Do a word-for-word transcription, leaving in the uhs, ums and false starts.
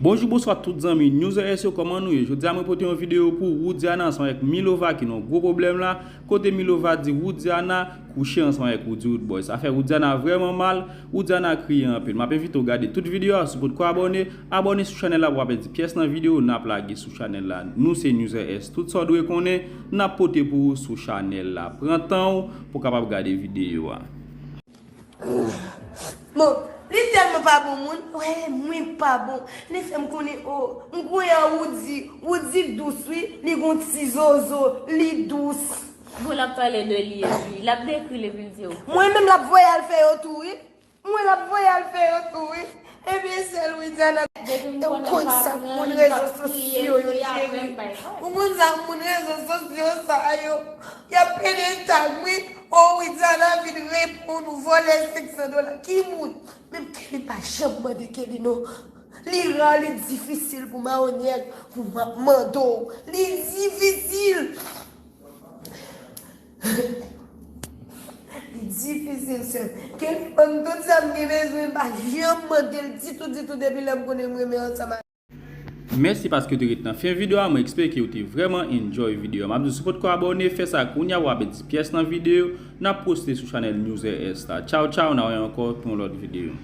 Bonjou, bonswa tout zanmi News R S yo, kòman nou ye? Jodi a mwen pote yon videyo pou Roudiana ansanm avèk Milova ki nan gwo pwoblèm la, kote Milova di Roudiana kouche ansanm avèk Roody Roodboy. Sa fè Roudiana vrèman mal, Roudiana kriye anpil. M ap envite w gade tout videyo a, si w potko abòne, abòne sou chanèl la pou w pa pèdi pyès nan videyo n ap lage sou chanèl la. Nou se News R S, tout sa w dwe konnen, n ap pote pou ou sou chanèl la. Pran tan w pou w kapab gade videyo a. Bon, li tèlman pa bon moun, wè, mwen pa bon. Li fè m konnen, o, m kwè a Roody, Roody dous wi, li gon ti zozo, li dous. Bon, l ap pale de li epi l ap dekri l epi l di w. Mwen menm l ap voye al fè yo tou wi. Mwen l ap voye al fè yo tou wi. Ebyen sèl Widiana. Ou konn sa moun rezo sosyo yo cheri. Ou konn sa moun rezo sosyo sa yo. Y ap pede tag wi. O Widiana vin reponn ou vòlè senk san dola. Ki moun? Menm Kelly pa janm mande Kelly non. Li ra, li difisil pou mawonyèt, pou m ap mande w. Li difisil. Li difisil sè m. Kelly ban m tout sa m gen bezwen, m pa janm mande l ditou ditou depi lè m konnen m renmen ansanm avè l. Mèsi paske w te ret nan fen videyo a, mwen espere ke w te vrèman enjoy videyo a. M ap di w si w potko abòne, fè sa kounye a pou w pa pèdi pyès nan videyo n ap poste sou chanèl News R S la. Tchaw tchaw, n a wè ankò pou yon lòt videyo.